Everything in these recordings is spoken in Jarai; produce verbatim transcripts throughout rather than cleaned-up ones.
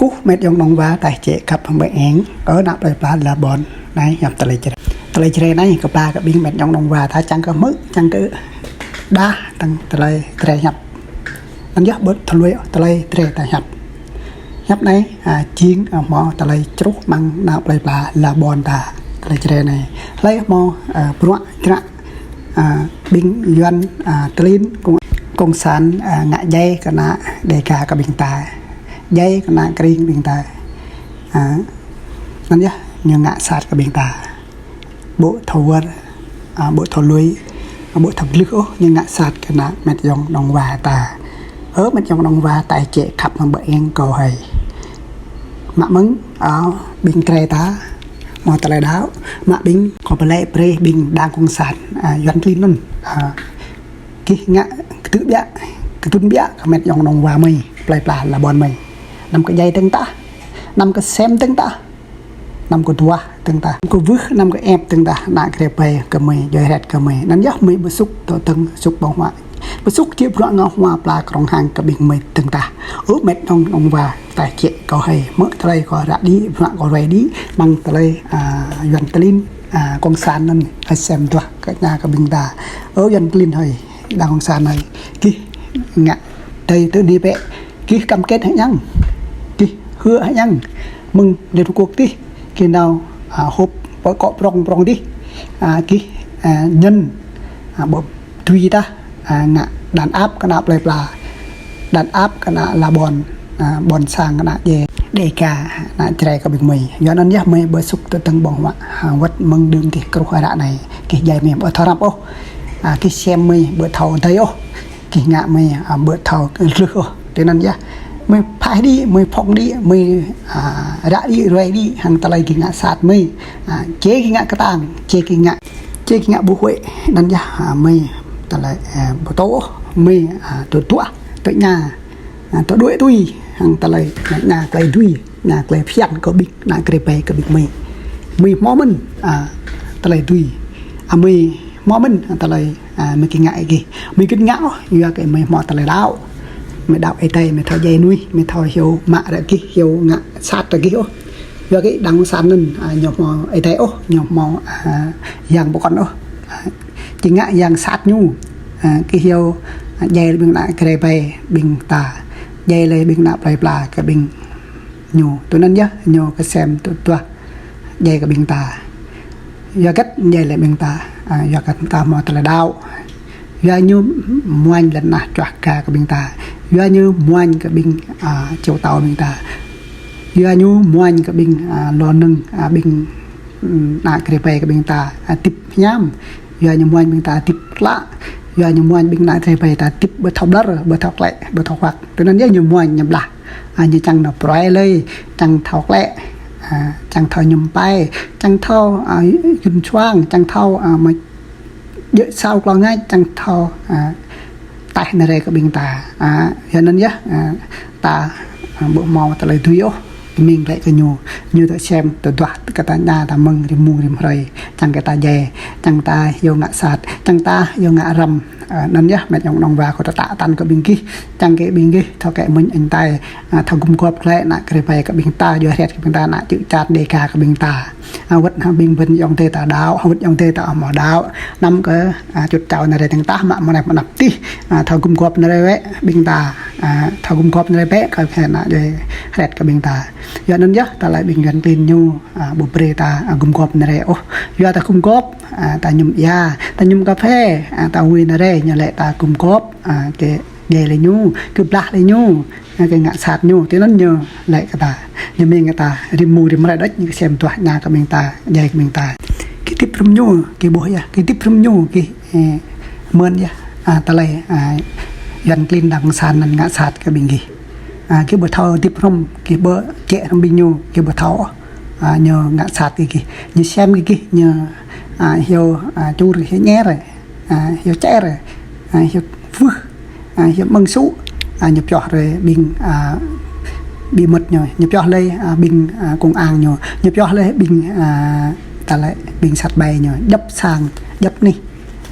Ơ, mĕt yŏng nŏng wa ta čĕ khăp hăng ƀơ̆ng eng, ơ, ană plơi pla la ƀôn, anai hiăp tơlơi Jrai. Tơlơi Jrai anai kơ ba kơ ƀing mĕt yŏng nŏng wa ta čang kơ hmư̆, čang kơ đah, tơ̆ng tơlơi Jrai hiăp. Anŭn yơh ƀu thâo lui, tơlơi Jrai ta hiăp. Hiăp anai, a, jing, a, hmâo tơlơi čruh amăng ană plơi pla la ƀôn ta, tơlơi Jrai anai. Hlơi hmâo, a, bruă jră, a, ƀing Yuan, a, klin, kông, kông sản, a, ngă djai kơ ană Đêga kơ ƀing ta. Djai kơ ană kring ƀing ta. A, anŭn yơh, ñu ngă sat kơ ƀing ta. Ƀu thâo wơr, a, ƀu thâo lui, a, ƀu thâo glưh ôh, ñu ngă sat kơ ană mĕt yŏng nŏng wa ta. Ơ, mĕt yŏng nŏng wa ta čĕ khăp hăng ƀơ̆ng eng kâo hơi. Mă mơ̆ng, a, ƀing Jrai ta, hmâo tơlơi đaŏ, mă ƀing kơ pơlĕ brơi ƀing đang kông sản, a, Yuan klin anŭn. A, gih ngă kơtư̆ biă, kơtŭn biă kơ mĕt yŏng nŏng wa mơi, plơi pla la ƀôn mơi. Anăm kơ djai tơ̆ng tah, anăm kơ sem tơ̆ng tah. Anăm kơ duah tơ̆ng tah, anăm kơ wưh, anăm kơ ĕp tơ̆ng tah, ană Jrai ƀai kơ mơi, djai hrĕt kơ mơi. Anŭn yơh mơi ƀu sŭk tŏ tơ̆ng sŭk ƀơ̆ng huă. Ƀu sŭk či bruă ngă hua pla krong hăng kơ ƀing mơi tơ̆ng tah. Ơ, mĕt yŏng nŏng wa ta čĕ kâo hơi. Hmư̆ tơlơi kâo ră đĭ, bruă kâo ruai đĭ, amăng tơlơi, a, Yuan klin, a, kông sản anŭn, hơi sem duah kơ ană kơ ƀing ta. Ơ, Yuan klin hơi, đang kông sản hơi. Gih ngă djai tơ ni pĕ. Gih cam kết hơñăng, gih hứa hơñăng, mơ̆ng Liên Hợp Quốc tih, gih nao, a, họp pơ kŏ prong prong tih, a, gih, a, nhân, a, ƀu tui tah, a, ngă đàn áp kơ ană plơi pla, đàn áp kơ ană la ƀôn, a, ƀôn sang kơ ană djai Đêga, ană Jrai kơ ƀing mơi. Yua anŭn yơh mơi ƀu sŭk tŏ tơ̆ng ƀơ̆ng huă, a, wơ̆t mơ̆ng đưm tih truh ră anai, gih djai mơi ƀu thâo răp ôh, a, gih sem mơi ƀu thâo dơi ôh. Gih ngă mơi, a, ƀu thâo glưh ôh. Tui anŭn yơh. Mơi phaih đĭ, mơi phŏng đĭ, mơi, a, ră đĭ, ruai đĭ, hăng tơlơi gih ngă sat mơi. A, či gih ngă kơtang, či gih ngă, či gih ngă ƀu huĭ. Anŭn yơh, a, mơi tơlơi, a, ƀu thâo ôh. Mơi, a, tŏ duah, tŏ ña, a, tŏ đuaĭ tui, hăng tơlơi ña, ña tơlơi tui. Ană tơlơi phiăn kơ ƀing, ană Jrai ƀai kơ ƀing mơi. Mơi hmâo mơ̆n, a, tơlơi tui. A, mơi hmâo mơ̆n, a, tơlơi, a, mơi kơ ngă gih. Mơi kơ ngă ôh, yua kơ mơi hmâo tơlơi đaŏ. Mơi đaŏ Ơi Adai, mơi thâo djai nuih, mơi thâo hyu mă ră gih, hyu ngă sat ră gih ôh. Yua kơ đang kông sản anŭn, a, ñu hmâo Ơi Adai ôh, ñu hmâo, a, yang pơkŏn ôh. A, či ngă yang sat ñu. A, gih hyu, a, djai ƀing ană Jrai ƀai ƀing ta. Djai lĕ ƀing ană plơi pla kơ ƀing ñu. Tui anŭn yơh, ñu kơ sem tŏ duah djai kơ ƀing ta. Yua hơget djai lĕ ƀing ta, a, yua kơ ta hmâo tơlơi đaŏ. Yua ñu muañ lŏn tơnah čuah ga kơ ƀing ta. Yua ñu muañ kơ ƀing, a, čô tâo ƀing ta. Yua ñu muañ kơ ƀing, a, lŏn nưng, a, ƀing, mm, ană Jrai ƀai kơ ƀing ta, a, hơdip hiam. Yua ñu muañ ƀing ta hơdip klă. Yua ñu muañ ƀing ană Jrai ƀai ta hơdip ƀu thâo ƀlŏr, ƀu thâo klĕ, ƀu thâo huăk. Tui anŭn yơh ñu muañ ñu blah. A, ñu čang nao pơrai lơi, čang thâo klĕ, a, čang thâo mơñum pai, čang thâo, a, yun suang, čang thâo, a, mă djơ̆ sao klâo ngač, čang thâo, a, taih nao rai kơ ƀing ta. A, yua anŭn yơh, a, ta, a, ƀu hmâo tơlơi tui ôh, mơ̆ng glaĭ kơ ñu. Ñu tŏ sem, tŏ duah, kơ ta ña ta mơ̆ng rĭm mông rĭm hrơi, čang kơ ta djai, čang ta hyu ngă sat, čang ta hyu ngă răm. A, anŭn yơh, mĕt yŏng nŏng wa kâo tơtă tăn kơ ƀing gih, čang kơ ƀing gih, thâo kĕ mơ̆n eng tai, a, thâo gum gŏp glaĭ ană Jrai ƀai kơ ƀing ta, djai hrĕt kơ ƀing ta, ană čư̆ čat Đêga kơ ƀing ta. A, wơ̆t hăng ƀing ƀing yŏng adơi ta đaŏ, wơ̆t yŏng adơi ta hmâo đaŏ. Anăm kơ, a, čut čao nao rai tơ̆ng tah, mă mơnai mơnăp tih, a, thâo gum gŏp nao rai wĕ ƀing ta, a, thâo gum gŏp nao rai bĕ kơ phe ană djai hrĕt kơ ƀing ta. Yua anŭn yơh, tơlơi ƀing Yuan klin ñu, a, ƀu brơi ta, a, gum gŏp nao rai ôh. Yua ta gum gŏp, a, ta mơñum ia, ta mơñum kơphê, a, ta wai nao rai, ñu lĕ ta gum gŏp, a, kơ djai lĕ ñu, kơ blah lĕ ñu, a, kơ ngă sat ñu, tui anŭn ñu lĕ kơ ta. Ñu mơ̆ng kơ ta, rĭm mông rĭm hrơi đôč, ñu kơ sem duah ña kơ ƀing ta, djai kơ ƀing ta. Gih hơdip hrŏm ñu, gih ƀuh yơh, gih hơdip hrŏm ñu, gih, ê, mơ̆n yơh, a, tơlơi, a, Yuan klin đang kông sản anŭn ngă sat kơ ƀing gih. A, gih ƀu thâo hơdip hrŏm, gih ƀu čĕ hrŏm ƀing ñu, gih ƀu thâo, a, ñu ngă sat kơ gih. Ñu sem kơ gih, ñu, a, hyu, a, čur, hyu ñer, a, hyu čer, a, hyu wưh, a, hyu mơ̆ng sŭ, a, ñu pioh rai ƀing, a, bí mật ñu, ñu pioh lĕ, a, ƀing, a, công an ñu, ñu pioh lĕ ƀing, a, tơlơi ƀing sat ƀai ñu, djŏp sang, djŏp anih,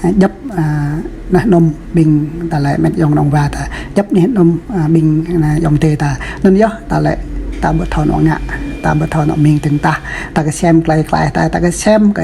a, djŏp, a, anih anom ƀing tơlơi mĕt yŏng nŏng wa ta, djŏp anih anom, a, ƀing, a, yŏng adơi ta. Anŭn yơh tơlơi Ta ƀu thâo nŏ ngă, ta ƀu thâo nŏ mĭn tơ̆ng tah. Ta kơsem tơlơi klaih ta, ta kơsem kơ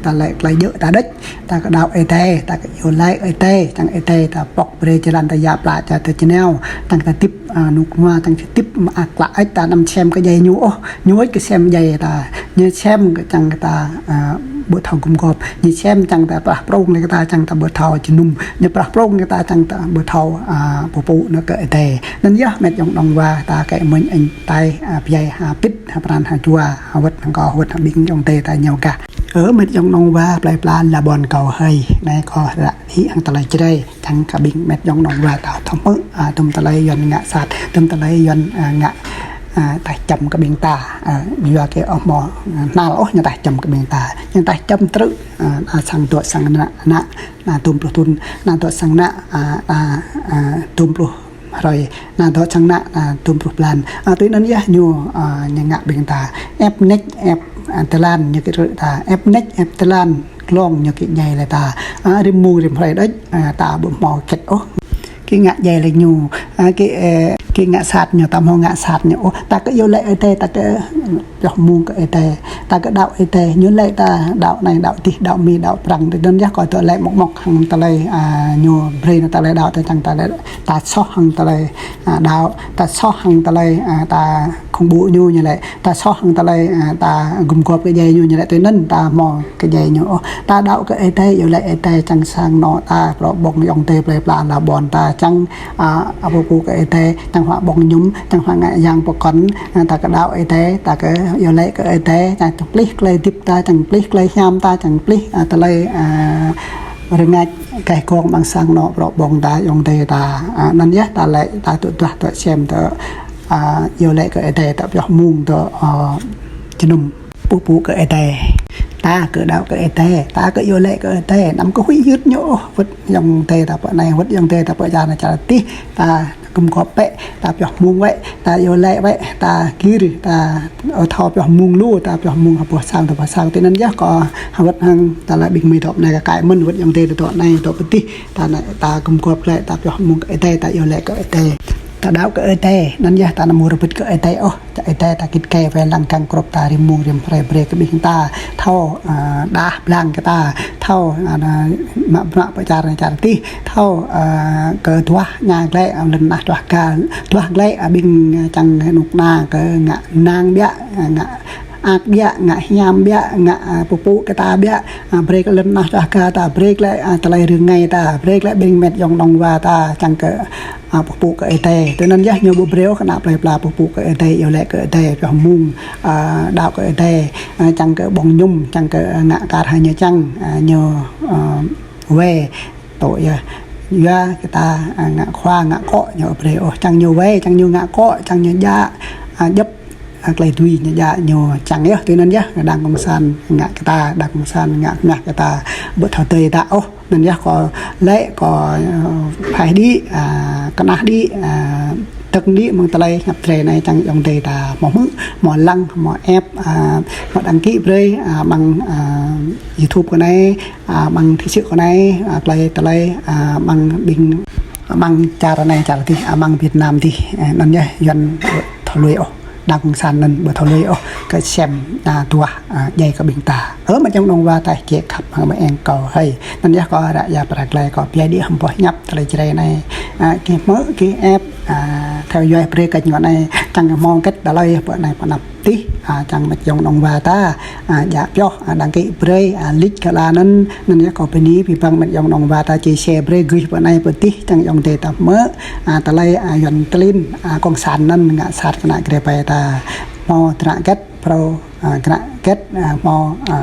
tơlơi, tơlơi djơ̆ ta đôč. Ta kơ đaŏ Ơi Adai, ta kơ iâu laĭ Ơi Adai, čang Ơi Adai ta pŏk brơi jơlan ta yap pla čar ta čơnao, čang ta tip, a, nuk ma, čang ta tip mă klă ĕč ta anăm sem kơ djai ñu ôh, ñu ĕč kơsem djai ta, ñu sem kơ čang ta, a, ƀu thâo gum gop, ñu sem čang ta prah prong lĕ kơ ta čang ta ƀu thâo jơnum, ñu prah prong kơ ta čang ta ƀu thâo, a, pơpŭ nao kơ Ơi Adai. Anŭn yơh met yŏng nŏng wa ta kơ mơ̆n ĕn tai, a, pơyai ha pĭt, ha pran ha jua, ha wơ̆t ha kâo, ha wơ̆t ha ƀing yŏng adơi ta ñu gah. Ơ met yŏng nŏng wa plơi pla la ƀôn kâo hơi, anai kâo ră hĭ hăng tơlơi Jrai, čang kơ ƀing met yŏng nŏng wa ta thâo hmư̆, a, tơm tơlơi Yuan ngă sat, tơm tơlơi Yuan, a, ngă, a, taih čăm kơ ƀing ta, a, yua kơ ôh hmâo, a, hnal ôh ñu taih čăm kơ ƀing ta, ñu taih čăm trư̆, a, a, sang dŏ sang ană, ană, ană dôm pluh thŭn, ană dŏ sang ană, a, a, a, dôm pluh hrơi, ană dŏ sang ană, a, dôm pluh blan. A, tui anŭn yơh ñu, a, ñu ngă ƀing ta. Ĕp nĕč, ĕp, a, tơlan ñu kĭ trư̆ ta. Ĕp nĕč, ĕp tơlan glông ñu kĭ djai lĕ ta. A, rĭm mông rĭm hrơi đôč, a, ta ƀu hmâo kĕt ôh. Kĭ ngă djai lĕ ñu, a, kĭ, ơ, kĭ ngă sat ñu, ta hmâo ngă sat ñu ôh. Ta kơ iâu laĭ Ơi Adai, ta kơ pioh mông kơ Ơi Adai, ta kơ đaŏ Ơi Adai, ñu laĭ ta đaŏ anai, đaŏ adih, đaŏ Mi, đaŏ Prăng. Tui anŭn yơh kâo tơ laĭ mŏk mŏk hăng tơlơi, a, ñu brơi nao tơlơi đaŏ ta čang ta laĭ, ta soh hăng tơlơi, a, đaŏ, ta soh hăng tơlơi, a, ta khŏng ƀu ñu ñu laĭ, ta soh hăng tơlơi, a, ta gum gop kơ djai ñu ñu laĭ, tui anŭn ta hmâo kơ djai ñu ôh. Ta đaŏ kơ Ơi Adai, iâu laĭ Ơi Adai čang sang anŏ ta, prŏ ƀơ̆ng yŏng adơi plơi pla la ƀôn ta čang, a, a, pơpŭ kơ Ơi Adai, čang huă ƀơ̆ng mơñum, čang huă ngă yang pơkŏn, a, ta kơ đaŏ Ơi Adai, ta kơ iâu laĭ kơ Ơi Adai, čang plih tơlơi hơdip ta, čang plih tơlơi hiam ta, čang plih, a, tơlơi, a, rơngač, keh gong amăng sang anŏ prŏ ƀơ̆ng ta, yŏng adơi ta, a, anŭn yơh ta laĭ, ta tŭ duah tŭ sem tŭ, a, iâu laĭ kơ Ơi Adai, ta pioh mông tŭ, a, jơnum. Pơpŭ kơ Ơi Adai. Ta kơ đaŏ kơ Ơi Adai, ta kơ iâu laĭ kơ Ơi Adai, anăm kơ huĭ hyưt ñu ôh, wơ̆t yŏng adơi ta pơ anai, wơ̆t yŏng adơi ta pơ čar anai čar adih, ta gum gop bĕ, ta pioh mông bĕ, ta iâu laĭ bĕ, ta gir, ta, ơ, thâo pioh mông lu, ta pioh mông ha boh sang, ta boh sang. Tui anŭn yơh kâo ha wơ̆t hăng tơlơi ƀing Mi dŏ anai kơ kai mơ̆n, wơ̆t yŏng adơi ta dŏ anai, dŏ pơ adih, ta anai, ta gum gop glaĭ, ta pioh mông kơ Ơi Adai, ta iâu laĭ kơ Ơi Adai. Ta đaŏ kơ Ơi Adai, anŭn yơh ta anăm hmâo rơbit kơ Ơi Adai ôh. Ơi Adai ta git gai wai lăng găng grŏp ta rĭm mông rĭm hrơi brơi kơ ƀing ta thâo, a, đah blang kơ ta thâo, a, mă bruă pơ čar anai čar adih thâo, a, kơ duah ña glaĭ, a, lŏn tơnah duah ga, duah glaĭ, a, ƀing, a, čang rơnŭk rơna kơ ngă năng biă, a, ngă ak biă, ngă hiam biă, ngă, a, pơpŭ kơ ta biă, a, brơi kơ lŏn tơnah duah ga ta, brơi glaĭ, a, tơlơi rơngai ta, brơi glaĭ ƀing met yŏng nŏng wa ta, čang kơ a, pơpŭ kơ Ơi Adai. Tui anŭn yơh ñu ƀu brơi ôh kơ ană plơi pla pơpŭ kơ Ơi Adai, iâu laĭ kơ Ơi Adai, pioh mông, a, đaŏ kơ Ơi Adai, a, čang kơ ƀơ̆ng mơñum, čang kơ, a, ngă kar hăng ñu čang, a, ñu, a, wai tŭ yơh. Yua kơ ta, a, ngă khua, ngă akŏ ñu ƀu brơi ôh, čang ñu wai, čang ñu ngă akŏ, čang ñu djă, a, djŏp, a, tơlơi dưi ñu djă ñu čang yơh. Tui anŭn yơh, đang kông san ngă kơ ta, đang kông san ngă kơmah kơ ta, ƀu thâo tơi ta ôh. Anŭn yơh kâo laĭ kâo, ơ, phaih đĭ, a, kơnah đĭ, a, tơ̆ng đĭ mơ̆ng tơlơi hiăp Jrai anai čang yŏng adơi ta hmâo hmư̆, hmâo lăng, hmâo ĕp, a, hmâo đăng ký brơi, a, amăng, a, YouTube kâo anai, a, amăng thí sự kâo anai, a, tơlơi, tơlơi, a, amăng ƀing, amăng čar anai čar adih, a, amăng Việt Nam adih, a, anŭn yơh Yuan thâo lui ôh. Đang kông san anŭn ƀu thâo lui ôh kơ sem, a, duah, a, djai kơ ƀing ta. Ơ, met yŏng nŏng wa ta či khăp hăng ƀing eng kâo hơi. Anŭn yơh kâo ră ia pơrơklai kâo pơyai đĭ hăm boh hiăp tơlơi Jrai anai. A, gih hmư̆, gih ĕp, a, theo dõi brơi kênh kâo anai. Čang kơ hmâo kĕt tơlơi pơ anai pơ anăp adih. A, čang met yŏng nŏng wa ta, a, djă pioh, a, đăng ký brơi, a, like kơ la anŭn. Anŭn yơh kâo bơni abih bang met yŏng nŏng wa ta chia sẻ brơi gih pơ anai pơ adih. Čang yŏng adơi ta hmư̆, a, tơlơi, a, Yuan klin, a, kông san anŭn ngă sat kơ ană Jrai ƀai ta. Hmâo tơnă kĕt, phrâo, a, kơnă kĕt, a, hmâo, a,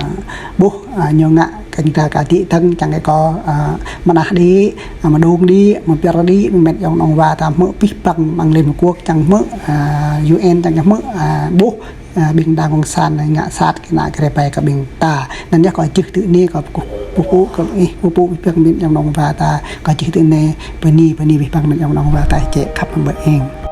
ƀuh, a, ñu ngă kơ ñu ta kơ đĭ tơ̆ng čang kơ kâo, a, mơnah đĭ, a, mơđung đĭ, mơpiăr đĭ, met yŏng nŏng wa ta hmư̆ abih bang amăng Liên Hợp Quốc čang hmư̆, a, U N čang hmư̆, a, ƀuh, a, ƀing đang kông san ngă sat kơ ană Jrai ƀai kơ ƀing ta. Anŭn yơh kâo čih tui anai kâo pơpŭ, pơpŭ kơ ih, pơpŭ abih bang met yŏng nŏng wa ta, kâo čih tui anai bơni, bơni abih bang met yŏng nŏng wa ta či khăp hăng ƀing eng.